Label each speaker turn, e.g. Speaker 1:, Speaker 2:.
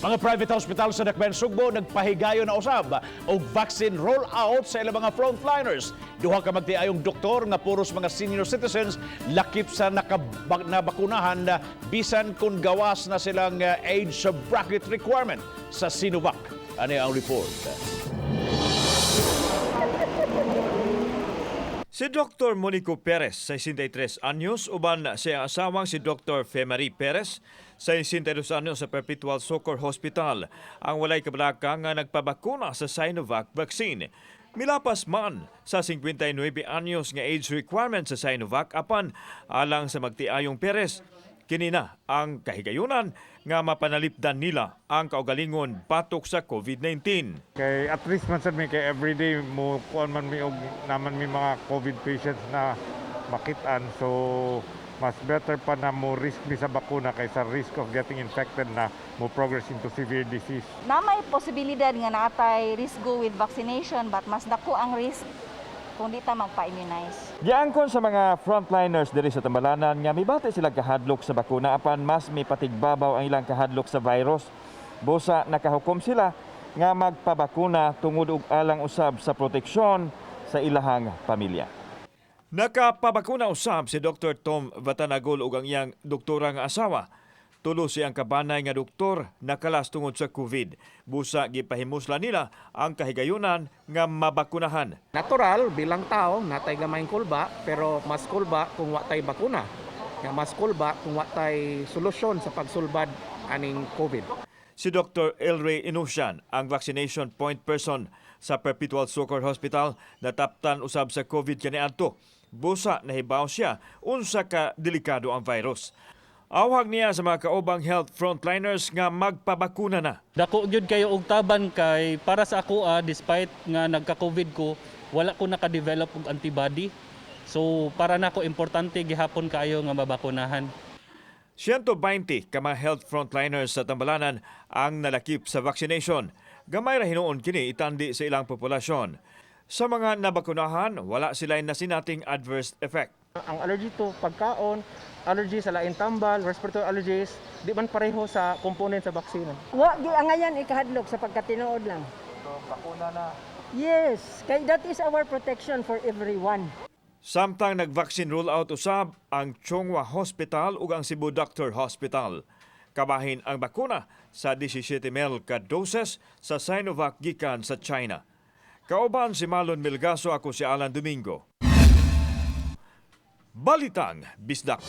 Speaker 1: Mga private hospital sa Dakbayan Sugbo nagpahigayon na usab og vaccine rollout sa ilang mga frontliners. Duha ka magtiayong doktor nga puros mga senior citizens lakip sa nabakunahan na bisan kung gawas na silang age bracket requirement sa Sinovac. Ano ang report?
Speaker 2: Si Dr. Monico Perez, 63 anyos, uban sa iyang asawang si Dr. Femary Perez, 62 anyos, sa Perpetual Succour Hospital, ang walay kabalaka nga nagpabakuna sa Sinovac vaccine. Milapas man sa 59 anyos nga age requirement sa Sinovac, apan alang sa magtiayong Perez, kini na ang kahigayunan nga mapanalipdan nila ang kaugalingon batok sa COVID-19.
Speaker 3: Kay at least man sad mi, kay everyday mo kuan man mi og naman mi mga COVID patients na makitaan, so mas better pa na mo risk mi sa bakuna kaysa risk of getting infected na mo progress into severe disease.
Speaker 4: Na may posibilidad nga naatay risgo with vaccination, but mas dako ang risk kung di ta magpa-immunize.
Speaker 2: Giangkon sa mga frontliners diri sa Tambalanan nga mibati sila kahadlok sa bakuna, apan mas mipatigbabaw ang ilang kahadlok sa virus. Busa nakahukom sila nga magpabakuna tungod og alang usab sa proteksyon sa ilahang pamilya. Nakapabakuna usab si Dr. Tom Vatanagol ug ang iyang doktora nga asawa. Tulo siyang kabanay nga doktor nakalas tungod sa COVID. Busa gipahimusla nila ang kahigayunan nga mabakunahan.
Speaker 5: Natural bilang tao natay gamayng kulba, pero mas kulba kung wa tay bakuna. Nga mas kulba kung wa tay solusyon sa pagsulbad aning COVID.
Speaker 2: Si Dr. Elray Inusian, ang vaccination point person sa Perpetual Succour Hospital, nataptan usab sa COVID kaniadto. Busa nahibaw siya unsa ka delikado ang virus. Awhag niya sa mga kaubang health frontliners nga magpabakuna na.
Speaker 6: Dako gyud kayo og taban kay para sa ako, despite nga nagka-COVID ko, wala ko naka-develop og antibody. So para nako, importante gihapon kaayo nga mabakunahan.
Speaker 2: 120 ka mga health frontliners sa Tambalanan ang nalakip sa vaccination. Gamay ra hinuon kini itandi sa ilang populasyon. Sa mga nabakunahan, wala sila nasinating adverse effect.
Speaker 7: Ang allergy to pagkaon, allergy sa lain tambal, respiratory allergies, di man pareho sa component sa vaccine.
Speaker 8: Wa gi angayan ikahadlok sa pagkatinuod lang.
Speaker 7: So, bakuna na.
Speaker 8: Yes, kay that is our protection for everyone.
Speaker 2: Samtang nag-vaccine rollout usab ang Chong Hua Hospital ug ang Cebu Doctor Hospital. Kabahin ang bakuna sa 17 mil ka doses sa Sinovac gikan sa China. Kauban si Malon Milgaso, ako si Alan Domingo. Balitang Bisdak.